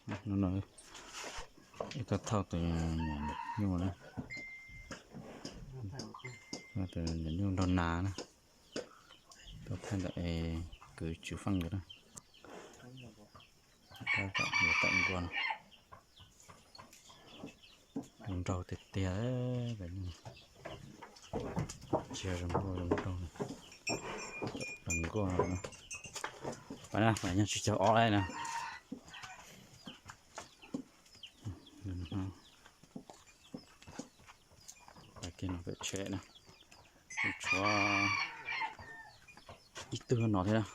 Hnub no wb tuaj thauj tus nyuam nyuj na, tus nyuam nyuj nrog nas na, tuaj thauj ntawm es kwv tswv feej ntawd na. Tab tom yuav tawm nkuaj no, zoo nraug tiag tiag, tsis yog zoo nkuaj zoo nraug, tawm nkuaj no. Pab na, pab nyob tsib caug ob lawm na. Pab kiag no pem tsheb na, tshuav ib tug no thiab na.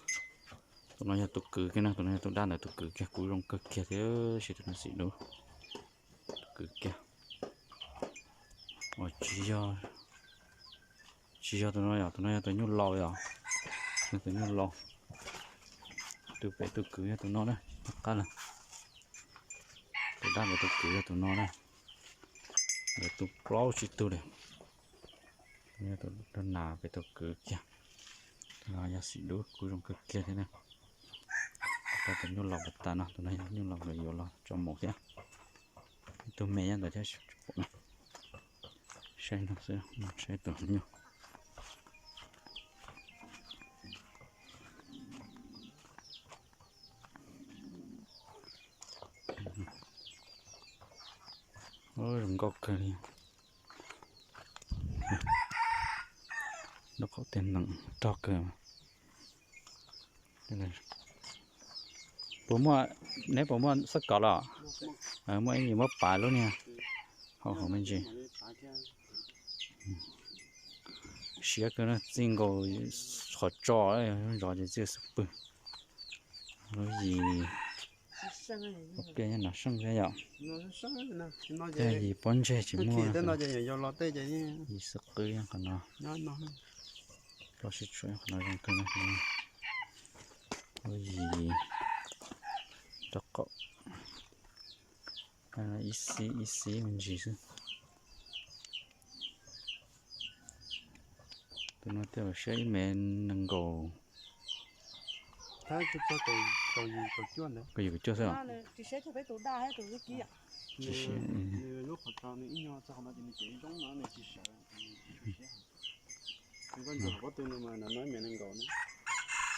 Tus no yog tus kwv kiag na, tus no yog tus dab ntawd tus kwv kiag, kub zoo kawg kiag thiab, tab sis tus no xim dub. Tus kwv kiag. Tsis yog, tsis yog tus no yom, tus no yog tus nyuj laus yom, yog tus nyuj laus. Tus pem tus kwv yog tus no na, qab lawm. Tus dab pem tus kwv yog tus no na. Lawv tu plaub tsib tug li. Tus no yog tus dab nas pem tus kwv kiag. Tus no yog xim dub, kub zoo kawg kiag thiab na. Tus nyuj laus pas tas no, tus no yog nyuj laus lawv yuav los tso mus thiab. Ib tug me nyob ntawd thiab tsis pom na. Saib no xwb, saib tus nyuj. Zoo nkauj kawg li. Lub qaum tiag nees rog kawg. Puas muaj, neb puas muaj xab kom los? Muaj ib yim muab pav lub niag hauv hauv me ntsis. Siab kawg, txij nkaus qhov tso zov ces txij xub pwg. Lub yim, ua pliaj nyob no seej thiab yom. Yog yim pob ntseg tsis muaj. Yim xwb qwb qhov no. Plaub sib tshuam qhov no zoo kawg no. Lub yim rau qaum ib xib ib xib me ntsis xwb. Tus no thiaj siab ib mev nees nkaum. Kaum yim kaum cuaj xwb os. Tsis siab.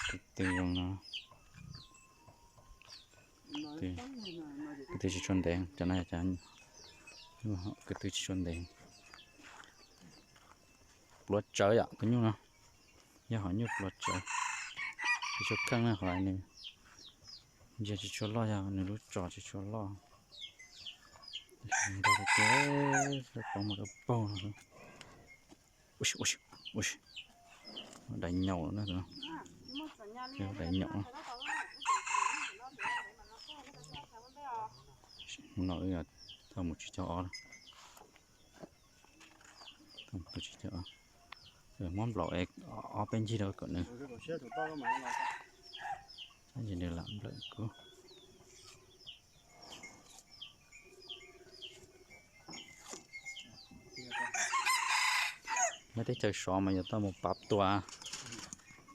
Tus twg zoo no. Kwv tw tsis tshua ntev, cov no yog cov kwv tw tsis tshua ntev. Pluav tsawv yom, tus nyuj no yog hom nyuj pluav tsawv. Tsis tshua kheej na, qhov nws ntsia tsis tshua loj, yog nws lub tsos tsis tshua loj. Nrog tias poob mas koj paug no. Ua si, ua si, ua si. Dai nyaum na, dai nyaum. No wb thauj mus tsib caug ob, thauj mus tsib caug ob. Muab nplaum es ob peb ncig rau kom nws, lam nplawm kuv. Nyob teb chaws sov mas yuav tau mus pav tua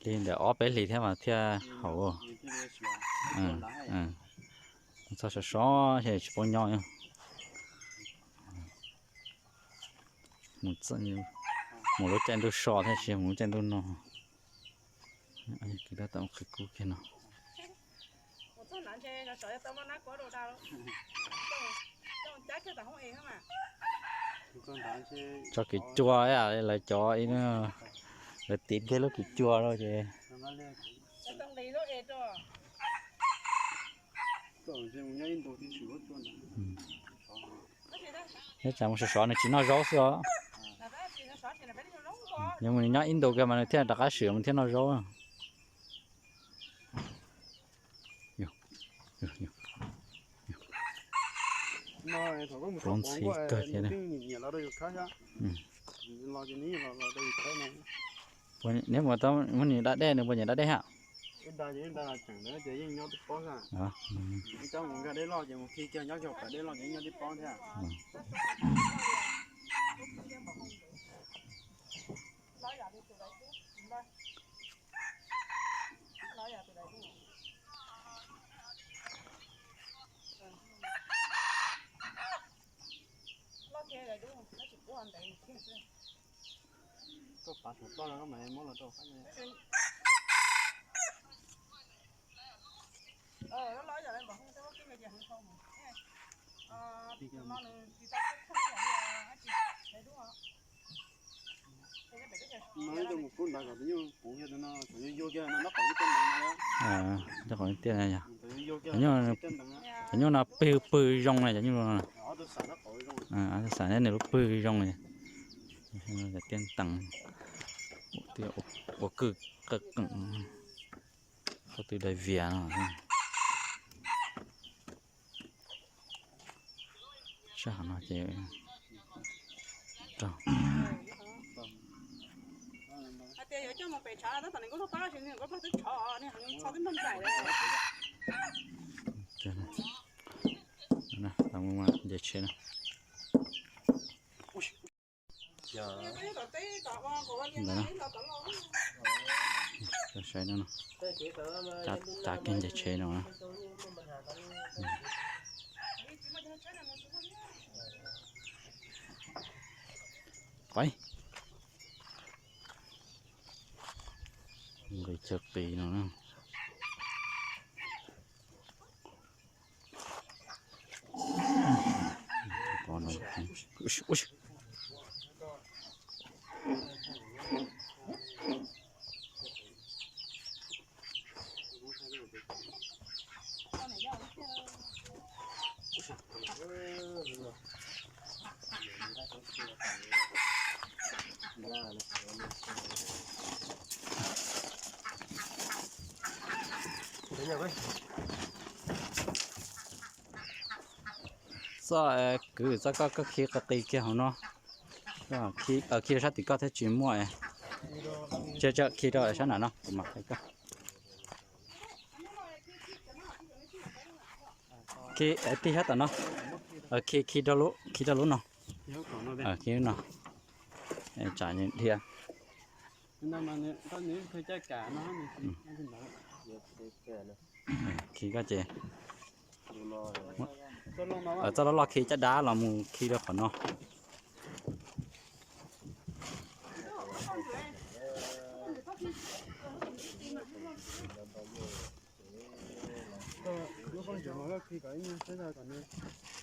li ntawm ob peb hlis thiab mas thiaj haum. Txog sov sov ces tsis paub nyob. Mus lub caij ntuj so thiab tsis mus lub caij ntuj no. Kwv tab tom qhwv kub kiag no. Tso kwv cua, lawv cov, lawv tiv kiag lub kwv cua rau ces neb tsam mus sov sov nws tsis noj zaub xwb os. Yog mus nyob ib ntus kiag mas nws thiaj rov qab swm mus thiaj noj zaub. Pluav ntxhi kawg thiab. Neb mus tau muab nws da dej, nws puas nyiam da dej hab? Koj pav saum toj no mas muab los rau qab. No ib tug mus kub nrad kom tus nyuj puv yog tus no kom yuag yuag kiag no nab qom ib tiaj nteev no. Cov nyuj no pwg pwg zoo na, cov nyuj no. Xav neb nws lub pwg zoo li. Tiaj nteev ua kwj qeej, qeej twg dai vias no. Sab hov no ces nce tsheb na. Ntawd na, saib no, cav kiag nce tsheb no na. Qaib, nqis chaw qis no na. Txoj kwv, txoj koj, koj khi qis kiag hauv no. Khi rau sab tim koj thiab tsis muaj. Tsis, tsis khi rau sab nram no kuv mam qhia koj. Khi tig sab tom no. Khi, khi rau lub no. Khi lub no. Tsam dhia. Khi koj ces txoj loj loj khi caj dab los mus khi rau qhov no. Lub koj ntsuag mas koj khi kom ib nyuag teb zog kom nws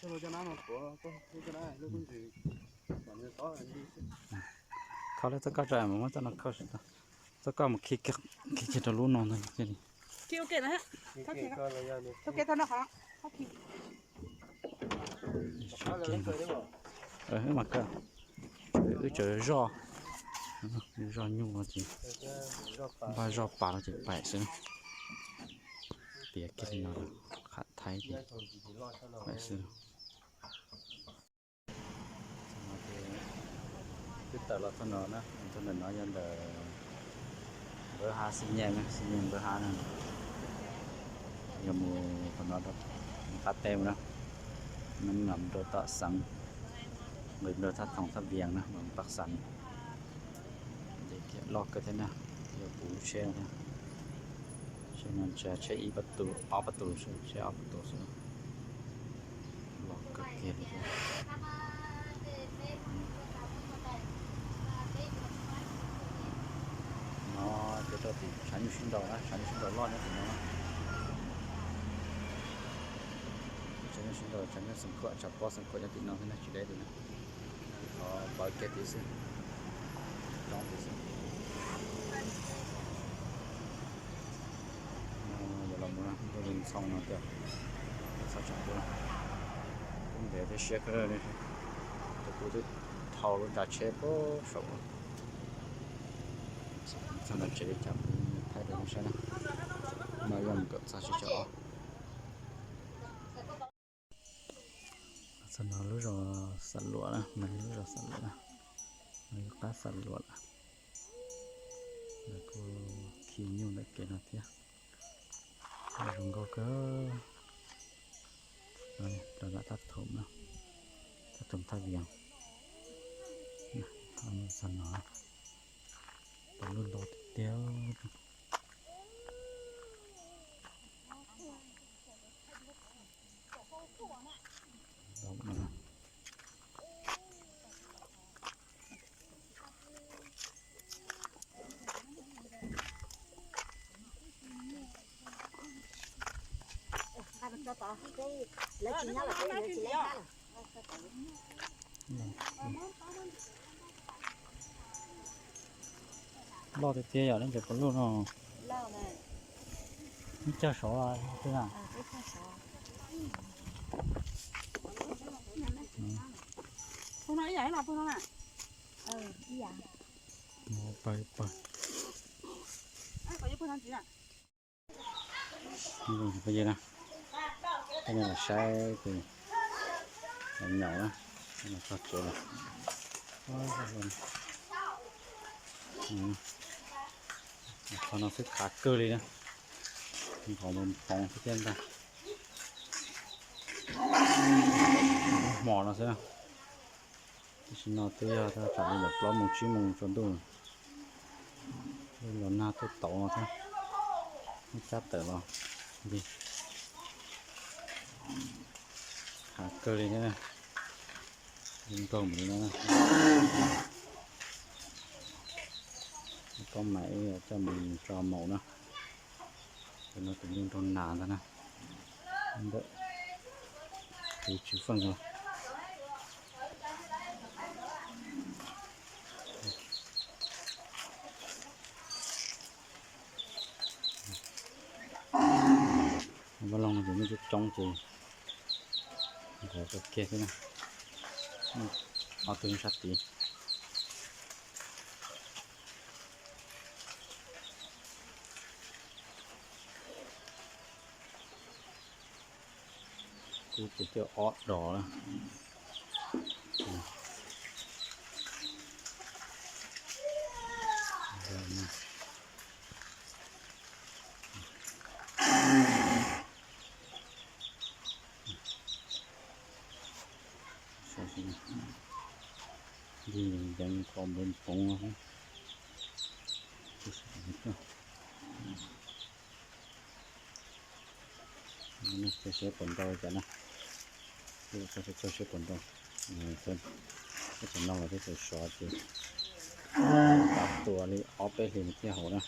txog lub caj dab no tuav, koj khi caj dab lub koj ntsuag kom nws tob li xwb. Khau lawm txoj koj tso mas muab txoj no khau tso. Txoj koj mus khi, khi kiag rau lub no ntag. Khi ua ke na. Khi ua ke tau no qhov. Khi. Mas kawg, wb tseem zoj, zoj nyuj ces npaj zoj pas los ces pais xwb. Piav kiag li no, qham thaib ces pais xwb. Twb tawm los txog no na, txog ntawm no yog ntawm Npawg Hav Xib Nyeej, Xib Nyeej Npawg Hav na. Yog mus qhov no rau qab teb mus na, nws mam rau tom xeev, nqis rau thaj Thoom thaj Vias na, mam pab xeev. Ces kiag loj kawg thiab na, yog puv tsheb thiab. Tsheb no tsheb ib pab tus, ob pab tus, tsheb ob pab tus xwb. Los kawg kiag li thiab. No ces rau tim tshav nyuj sib nraus na, tshav nyuj sib nraus loj nyob tim no. Tshav nyuj sib nraus, tshav nyuj xeem khuam, tshav pob xeem khuam nyob tim no thiab na, tsis deb li na. Qhov pawv kiag tid xwb, roob tid xwb. Yuav los mus ntuj li ntxhoo no tiag, txhob tsaus ntuj, kub ntev thiab siab kawg li. Tus kuv twb dhau lub nra tsheb puag saum. Txog nram tsev li cas kuv thaij rau nej saib na. No yog mus kom txog sib tsam os. Txog no lub zos Xam Luam na, no yog lub zos Xam Luam na, no yog qab Xam Luam lawm. Lawv kuj khi nyuj ntawm kev no thiab. Zoo nkauj kawg. Rau nram thaj Thoom na, thaj Thoom thaj Vias. Txog no, pom lub ntoo tiag tiag. Loj tiag tiag yom, nej cov pos luj no. Ib cag sov twg na? Pawg, pawg. Peb na, peb na los saib tus nyom na, los txog tsev lawm. Qhov no xwb khav kawg li na, qhov npoo npoo xwb thiab ntag. Hmo no xwb. Tam sim no twb yog thaj tsam li ntawm plaub moos tsib moos tsaus ntuj, los nag tuaj tauv no thiab, ib sab tawm los lig. Khav kawg li thiab, zoo nraug npaum li no na. Pab mam ib coj mus tso maum na. Tam no tus nyuj nrog nas ntag na. Ntawm tus tswv feej no. Vaj loog no ces muaj coob coob ces nkawd ua kiag xwb na. Ob tug nyob sab tid. Kub ces coj ob dos na. Lig nteev qhov npoo npoo no. Txog siab puas nrau cas na. Txog siab puas nrau. Ib txhia no los twb txaus sov ces tua li ob peb hlis thiaj haum na.